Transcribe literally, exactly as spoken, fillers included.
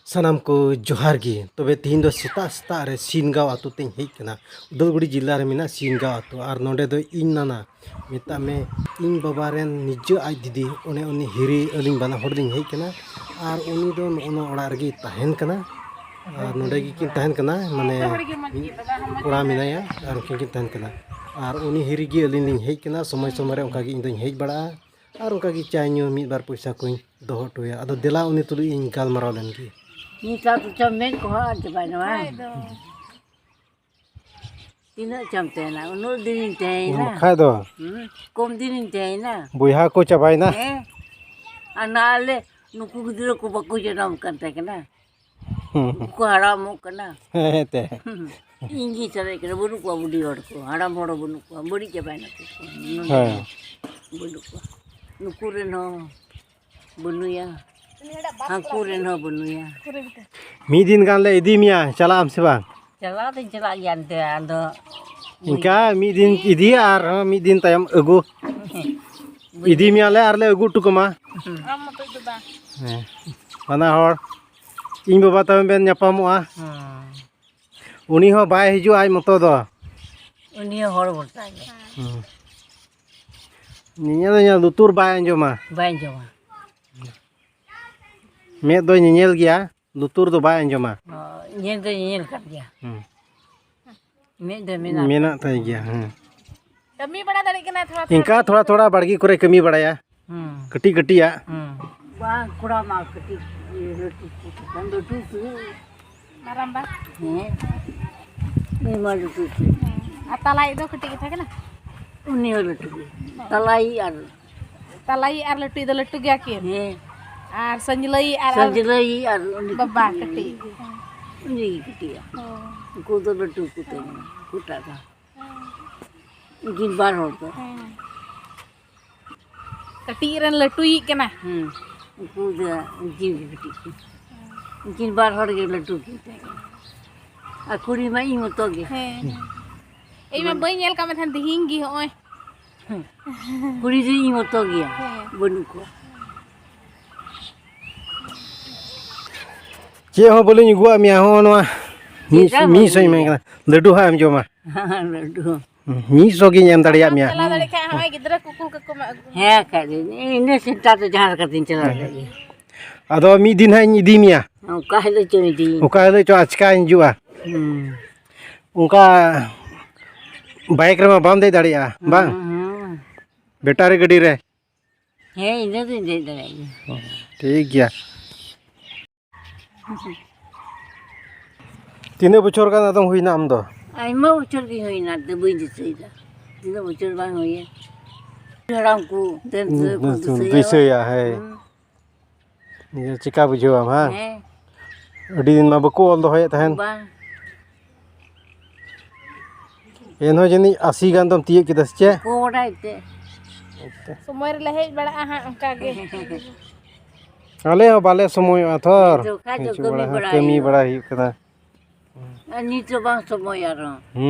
ᱥᱟᱱᱟᱢ ᱠᱚ ᱡᱚᱦᱟᱨ ᱜᱮ᱾ ᱛᱚᱵᱮ ᱛᱤᱦᱤᱧ ᱫᱚ ᱥᱮᱛᱟᱜ ᱥᱮᱛᱟᱜ ᱨᱮ ᱥᱤᱱᱜᱟᱸᱣ ᱟᱹᱛᱩ ᱛᱮᱧ ᱦᱮᱡ ᱠᱟᱱᱟ᱾ ᱩᱫᱟᱞᱜᱩᱲᱤ ᱡᱤᱞᱟ ᱨᱮ ᱢᱮᱱᱟᱜ ᱥᱤᱱᱜᱟᱸᱣ ᱟᱹᱛᱩ᱾ ᱟᱨ ᱱᱚᱰᱮ ᱫᱚ ᱤᱧ ᱱᱟᱱᱟ, ᱢᱮᱛᱟᱜ ᱢᱮ, ᱤᱧ ᱵᱟᱵᱟ ᱨᱮᱱ ᱱᱤᱡᱮ ᱟᱡ ᱫᱤᱫᱤ, ᱚᱱᱮ ᱩᱱᱤ ᱦᱤᱨᱤ ᱟᱹᱞᱤᱧ ᱵᱟᱱᱟ ᱦᱚᱲ ᱞᱤᱧ ᱦᱮᱡ ᱠᱟᱱᱟ᱾ ᱟᱨ ᱩᱱᱤ ᱫᱚ ᱱᱚᱜᱼᱚ ᱱᱚᱣᱟ ᱚᱲᱟᱜ ᱨᱮᱜᱮᱭ ᱛᱟᱦᱮᱱ ᱠᱟᱱᱟ᱾ ᱟᱨ ᱱᱚᱰᱮ ᱜᱮᱠᱤᱱ ᱛᱟᱦᱮᱱ ᱠᱟᱱᱟ, ᱢᱟᱱᱮ, ᱢᱤᱫ ᱠᱚᱲᱟ ᱢᱮᱱᱟᱭᱟ ᱟᱨ ᱩᱱᱠᱤᱱ ᱠᱤᱱ ᱛᱟᱦᱮᱱ ᱠᱟᱱᱟ᱾ ᱟᱨ ᱩᱱᱤ ᱦᱤᱨᱤ ᱜᱮ ᱟᱹᱞᱤᱧ ᱞᱤᱧ ᱦᱮᱡ ᱠᱟᱱᱟ᱾ ᱥᱚᱢᱚᱭ ᱥᱚᱢᱚᱭ ᱨᱮ ᱚᱱᱠᱟ ᱜᱮ ᱤᱧ ᱫᱚᱧ ᱦᱮᱡ ᱵᱟᱲᱟᱜᱼᱟ᱾ ᱟᱨ ᱚᱱᱠᱟ ᱜᱮ ᱪᱟ ᱧᱩ ᱢᱤᱫ ᱵᱟᱨ ᱯᱚᱭᱥᱟ ᱠᱚᱧ ᱫᱚᱦᱚ ᱦᱚᱴᱚᱭᱟ᱾ ᱟᱫᱚ ᱫᱮᱞᱟ ᱩᱱᱤ ᱛᱩᱞᱩᱡ ᱤᱧ ᱜᱟᱞᱢᱟᱨᱟᱣ ᱞᱮᱱ ᱜᱮ᱾ ᱱᱤᱛᱟᱨ ᱫᱚ ᱪᱚᱢ ᱢᱮᱫ ᱠᱚᱦᱚᱸ ᱟᱫ ᱪᱟᱵᱟᱭᱮᱱᱟ, ᱵᱟᱝ? ᱠᱷᱟᱡ ᱫᱚ᱾ ᱛᱤᱱᱟᱹᱜ ᱪᱚᱢ ᱛᱟᱦᱮᱱᱟ? ᱩᱱᱟᱹᱜ ᱫᱤᱱᱤᱧ ᱛᱟᱦᱮᱸᱭᱮᱱᱟ᱾ ᱵᱟᱠᱷᱟᱡ ᱫᱚ᱾ ᱦᱩᱸ? ᱠᱚᱢ ᱫᱤᱱᱤᱧ ᱛᱟᱦᱮᱸᱭᱮᱱᱟ᱾ ᱵᱚᱭᱦᱟ ᱠᱚ ᱪᱟᱵᱟᱭᱮᱱᱟ᱾ ᱦᱮᱸ? ᱟᱨ ᱱᱟ ᱟᱞᱮ ᱱᱩᱠᱩ ᱜᱤᱫᱽᱨᱟᱹ ᱠᱚ ᱵᱟᱠᱚ ᱡᱟᱱᱟᱢ ᱠᱟᱱ ᱛᱟᱦᱮᱸ ᱠᱟᱱᱟ᱾ ᱦᱩᱸ᱾ ᱩᱱᱠᱩ ᱠᱚ ᱦᱟᱲᱟᱢᱚᱜ ᱠᱟᱱᱟ᱾ ᱦᱮᱸ, ᱦᱮᱸ, ᱛᱮ᱾ ᱤᱧ ᱜᱤᱧ ᱥᱟᱨᱮᱡ ᱠᱟᱱᱟ, ᱵᱟᱹᱱᱩᱜ ᱠᱚᱣᱟ ᱵᱩᱰᱷᱤ ᱦᱚᱲ ᱠᱚ, ᱦᱟᱲᱟᱢ ᱦᱚᱲ ᱦᱚᱸ ᱵᱟᱹᱱᱩᱜ ᱠᱚᱣᱟ, ᱵᱟᱹᱲᱤᱡ ᱪᱟᱵᱟᱭᱮᱱᱟ ᱠᱚ᱾ ᱱᱚᱰᱮ ᱦᱮᱸ᱾ ᱵᱟᱹᱱᱩᱜ ᱠᱚᱣᱟ᱾ ᱱᱩᱠᱩ ᱨᱮᱱ ᱦᱚᱸ ᱵᱟᱹᱱᱩᱭᱟ, ᱦᱟᱹᱱᱠᱩ ᱨᱮᱱ ᱦᱚᱸ ᱵᱟᱹᱱᱩᱭᱟ᱾ ᱢᱤᱫ ᱫᱤᱱ ᱜᱟᱱ ᱞᱮ ᱤᱫᱤ ᱢᱮᱭᱟ, ᱪᱟᱞᱟᱜ ᱟᱢ ᱥᱮ ᱵᱟᱝ? ᱪᱟᱞᱟᱣ ᱫᱚᱧ ᱪᱟᱞᱟᱜ ᱜᱮᱭᱟ ᱮᱱᱛᱮ, ᱟᱫᱚ ᱤᱱᱠᱟ ᱢᱤᱫ ᱫᱤᱱ ᱤᱫᱤ ᱟᱨ ᱢᱤᱫ ᱫᱤᱱ ᱛᱟᱭᱚᱢ ᱟᱹᱜᱩ᱾ ᱤᱫᱤ ᱢᱮᱭᱟᱞᱮ ᱟᱨ ᱞᱮ ᱟᱹᱜᱩ ᱦᱚᱴᱚ ᱠᱟᱢᱟ᱾ ᱟᱢ ᱢᱚᱛᱚᱡ ᱫᱚ ᱵᱟᱝ᱾ ᱦᱮᱸ᱾ ᱵᱟᱱᱟ ᱦᱚᱲ᱾ ᱤᱧ ᱵᱟᱵᱟ ᱛᱟᱭᱚᱢ ᱵᱮᱱ ᱧᱟᱯᱟᱢᱚᱜᱼᱟ᱾ ᱦᱮᱸ᱾ ᱩᱱᱤ ᱦᱚᱸ ᱵᱟᱭ ᱦᱤᱡᱩᱜᱼᱟ ᱟᱡ ᱢᱚᱛᱚ ᱫᱚ᱾ ᱩᱱᱤ ᱦᱚᱸ ᱦᱚᱲ ᱵᱷᱚᱨᱥᱟ ᱜᱮ᱾ ᱦᱩᱸ᱾ ᱧᱮᱧᱮᱞ ᱫᱚ ᱧᱮᱞ, ᱞᱩᱛᱩᱨ ᱵᱟᱭ ᱟᱸᱡᱚᱢᱟ᱾ ᱵᱟᱭ ᱟᱸᱡᱚᱢᱟ᱾ ᱢᱮᱫ ᱫᱚᱭ ᱧᱮᱧᱮᱞ ᱜᱮᱭᱟ, ᱞᱩᱛᱩᱨ ᱫᱚ ᱵᱟᱭ ᱟᱸᱡᱚᱢᱟ᱾ ᱚ, ᱧᱮᱞ ᱫᱚᱭ ᱧᱮᱧᱮᱞ ᱠᱟᱱ ᱜᱮᱭᱟ᱾ ᱦᱩᱸ᱾ ᱢᱮᱫ ᱫᱚ ᱢᱮᱱᱟᱜ ᱢᱮᱱᱟᱜ ᱛᱟᱭ ᱜᱮᱭᱟ, ᱦᱮᱸ᱾ ᱠᱟᱹᱢᱤ ᱵᱟᱲᱟ ᱫᱟᱲᱮᱭᱟᱜ ᱠᱟᱱᱟᱭ ᱛᱷᱚᱲᱟ ᱤᱱᱠᱟ ᱛᱷᱚᱲᱟ᱾ ᱛᱷᱚᱲᱟ ᱛᱷᱚᱲᱟ ᱵᱟᱲᱜᱮ ᱠᱚᱨᱮ ᱠᱟᱹᱢᱤ ᱵᱟᱲᱟᱭᱟ᱾ ᱦᱩᱸ᱾ ᱠᱟᱹᱴᱤᱡ ᱠᱟᱹᱴᱤᱡ ᱟᱜ᱾ ᱦᱩᱸ᱾ ᱵᱟᱝ, ᱠᱚᱲᱟ ᱢᱟ ᱠᱟᱹᱴᱤᱡ, ᱤᱭᱟᱹ, ᱞᱟᱹᱴᱩ ᱠᱚ ᱛᱚᱠᱷᱚᱱ ᱞᱟᱹᱴᱩ ᱠᱚ᱾ ᱢᱟᱨᱟᱝᱵᱟ᱾ ᱦᱮᱸ᱾ ᱩᱱᱤ ᱢᱟ ᱞᱟᱹᱴᱩ ᱠᱚ᱾ ᱦᱮᱸ᱾ ᱟᱨ ᱛᱟᱞᱟᱭᱤᱡ ᱫᱚ ᱠᱟᱹᱴᱤᱡ ᱜᱮ ᱛᱟᱦᱮᱸ ᱠᱟᱱᱟ? ᱩᱱᱤ ᱦᱚᱸ ᱞᱟᱹᱴᱩ ᱜᱮ᱾ ᱛᱟᱞᱟᱭᱤᱡ ᱟᱨ ᱛᱟᱞᱟᱭᱤᱡ ᱟᱨ ᱞᱟᱹᱴᱩᱭᱤᱡ ᱫᱚ ᱞᱟᱹᱴᱩ ᱜᱮᱭᱟ ᱠᱤᱱ? ᱦᱮᱸ᱾ ᱟᱨ ᱥᱟᱹᱧᱞᱟᱹᱭᱤᱡ ᱟᱨ, ᱟᱨ ᱥᱟᱹᱧᱞᱟᱹᱭᱤᱡ ᱟᱨ ᱩᱱᱤ ᱵᱟᱵᱟ ᱠᱟᱹᱴᱤᱡ᱾ ᱩᱱᱤ ᱜᱮ ᱠᱟᱹᱴᱤᱡ᱾ ᱚ᱾ ᱩᱱᱠᱩ ᱫᱚ ᱞᱟᱹᱴᱩ ᱠᱚ ᱛᱟᱦᱮᱸ ᱠᱟᱱᱟ, ᱩᱱᱠᱩᱴᱟᱜ ᱫᱚ᱾ ᱦᱮᱸ᱾ ᱩᱱᱠᱤᱱ ᱵᱟᱨ ᱦᱚᱲ ᱫᱚ᱾ ᱦᱮᱸ᱾ ᱠᱟᱹᱴᱤᱡ ᱨᱮᱱ ᱞᱟᱹᱴᱩᱭᱤᱡ ᱠᱟᱱᱟ᱾ ᱦᱮᱸ, ᱩᱱᱠᱩ ᱫᱚ ᱩᱱᱠᱤᱱ ᱜᱮ ᱠᱟᱹᱴᱤᱡ ᱠᱤᱱ᱾ ᱩᱱᱠᱤᱱ ᱵᱟᱨ ᱦᱚᱲ ᱜᱮ ᱞᱟᱹᱴᱩ ᱠᱤᱱ ᱛᱟᱦᱮᱸ ᱠᱟᱱᱟ᱾ ᱟᱨ ᱠᱩᱲᱤ ᱢᱟ ᱤᱧ ᱢᱚᱛᱚ ᱜᱮ᱾ ᱦᱮᱸ, ᱦᱮᱸ᱾ ᱤᱧ ᱢᱟ ᱵᱟᱹᱧ ᱧᱮᱞ ᱠᱟᱜ ᱢᱮ ᱛᱟᱦᱮᱸᱫ, ᱛᱤᱦᱤᱧ ᱜᱮ ᱦᱚᱸᱜᱼᱚᱭ᱾ ᱦᱮᱸ᱾ ᱠᱩᱲᱤ ᱫᱚ ᱤᱧ ᱢᱚᱛᱚ ᱜᱮᱭᱟ, ᱦᱮᱸ᱾ ᱵᱟᱹᱱᱩᱜ ᱠᱚᱣᱟ᱾ ᱪᱮᱫ ᱦᱚᱸ ᱵᱟᱹᱞᱤᱧ ᱟᱹᱜᱩᱣᱟᱜ ᱢᱮᱭᱟ, ᱦᱚᱸᱜᱼᱚ ᱱᱚᱣᱟ ᱢᱤᱫ, ᱪᱮᱫ ᱦᱚᱸ ᱢᱤᱫ ᱵᱟᱹᱞᱤᱧ ᱥᱚᱧ ᱮᱢᱟᱭ ᱟᱹᱜᱩᱭᱟ᱾ ᱠᱟᱱᱟ, ᱞᱟᱹᱰᱩ ᱦᱟᱸᱜ ᱮᱢ ᱡᱚᱢᱟ᱾ ᱞᱟᱹᱰᱩ᱾ ᱢᱤᱫ ᱥᱚ ᱜᱤᱧ ᱮᱢ ᱫᱟᱲᱮᱭᱟᱜ ᱢᱮᱭᱟ᱾ ᱪᱟᱞᱟᱣ ᱫᱟᱲᱮᱭᱟᱜ ᱠᱷᱟᱡ ᱦᱚᱸᱜᱼᱚᱭ ᱜᱤᱫᱽᱨᱟᱹ ᱠᱚ ᱠᱩᱞ ᱠᱟᱠᱚ ᱢᱮ ᱟᱹᱜᱩ᱾ ᱦᱮᱸ, ᱠᱷᱟᱡ ᱫᱚ ᱤᱱᱟᱹ ᱥᱮᱱᱴᱟᱨ ᱫᱚ ᱡᱟᱦᱟᱸ ᱞᱮᱠᱟ ᱛᱤᱧ ᱪᱟᱞᱟᱣ ᱫᱟᱲᱮᱭᱟᱜ ᱜᱮᱭᱟ᱾ ᱟᱫᱚ ᱢᱤᱫ ᱫᱤᱱ ᱦᱟᱸᱜ ᱤᱧ ᱤᱫᱤ ᱢᱮᱭᱟ᱾ ᱚᱠᱟ ᱦᱤᱞᱳᱜ ᱪᱚᱢ ᱤᱫᱤᱭᱤᱧ᱾ ᱚᱠᱟ ᱦᱤᱞᱳᱜ ᱪᱚ ᱟᱪᱠᱟᱧ ᱦᱤᱡᱩᱜᱼᱟ᱾ ᱦᱩᱸ᱾ ᱚᱱᱠᱟ ᱵᱟᱭᱤᱠ ᱨᱮᱢᱟ ᱵᱟᱢ ᱫᱮᱡ ᱫᱟᱲᱮᱭᱟᱜᱼᱟ, ᱵᱟᱝ? ᱦᱩᱸ, ᱦᱩᱸ᱾ ᱵᱮᱴᱟᱨᱤ ᱜᱟᱹᱰᱤ ᱨᱮ᱾ ᱦᱮᱸ, ᱤᱱᱟᱹ ᱫᱚᱧ ᱫᱮᱡ ᱫᱟᱲᱮᱭᱟᱜ ᱜᱮᱭᱟ᱾ ᱴᱷᱤᱠ ᱜᱮᱭᱟ᱾ ᱛᱤᱱᱟᱹᱜ ᱵᱚᱪᱷᱚᱨ ᱜᱟᱱ ᱟᱫᱚᱢ ᱦᱩᱭᱱᱟ ᱟᱢ ᱫᱚ? ᱟᱭᱢᱟ ᱵᱚᱪᱷᱚᱨ ᱜᱤᱧ ᱦᱩᱭᱱᱟ, ᱟᱫᱚ ᱵᱟᱹᱧ ᱫᱤᱥᱟᱹᱭᱮᱫᱟ᱾ ᱛᱤᱱᱟᱹᱜ ᱵᱚᱪᱷᱚᱨ ᱵᱟᱝ ᱦᱩᱭᱮᱱ᱾ ᱦᱟᱲᱟᱢ ᱠᱚ, ᱛᱮᱱ ᱛᱮ ᱠᱚ ᱫᱤᱥᱟᱹᱭᱟ᱾ ᱫᱤᱥᱟᱹᱭᱟ, ᱦᱮᱸ᱾ ᱦᱩᱸ᱾ ᱤᱭᱟᱹ, ᱪᱮᱠᱟ ᱵᱩᱡᱷᱟᱹᱣᱟᱢ, ᱦᱟᱝ? ᱦᱮᱸ᱾ ᱟᱹᱰᱤ ᱫᱤᱱ ᱢᱟ ᱵᱟᱠᱚ ᱚᱞ ᱫᱚᱦᱚᱭᱮᱫ ᱛᱟᱦᱮᱱ᱾ ᱵᱟᱝ᱾ ᱮᱱᱦᱚᱸ ᱡᱟᱹᱱᱤᱡ ᱟᱥᱤ ᱜᱟᱱ ᱫᱚᱢ ᱛᱤᱭᱳᱜ ᱠᱮᱫᱟ ᱥᱮ ᱪᱮᱫ? ᱠᱚ ᱵᱟᱰᱟᱭ ᱛᱮ᱾ ᱥᱚᱢᱚᱭ ᱨᱮᱞᱮ ᱦᱮᱡ ᱵᱟᱲᱟᱜᱼᱟ ᱦᱟᱸᱜ ᱚᱱᱠᱟ ᱜᱮ᱾ ᱟᱞᱮ ᱦᱚᱸ ᱵᱟᱞᱮ ᱥᱚᱢᱚᱭᱚᱜᱼᱟ ᱛᱷᱚᱨ᱾ ᱡᱚᱠᱷᱟ ᱡᱚᱠᱷᱟ ᱦᱤᱡᱩᱜ ᱠᱟᱹᱢᱤ ᱵᱟᱲᱟ ᱦᱚᱸ ᱵᱟᱲᱟ ᱠᱟᱹᱢᱤ ᱦᱩᱭᱩᱜᱼᱟ᱾ ᱵᱟᱲᱟ ᱦᱩᱭᱩᱜ ᱠᱟᱱᱟ᱾ ᱟᱨ ᱱᱤᱛ ᱦᱚᱸ ᱵᱟᱝ ᱥᱚᱢᱚᱭ ᱟᱨᱦᱚᱸ᱾ ᱦᱩᱸ᱾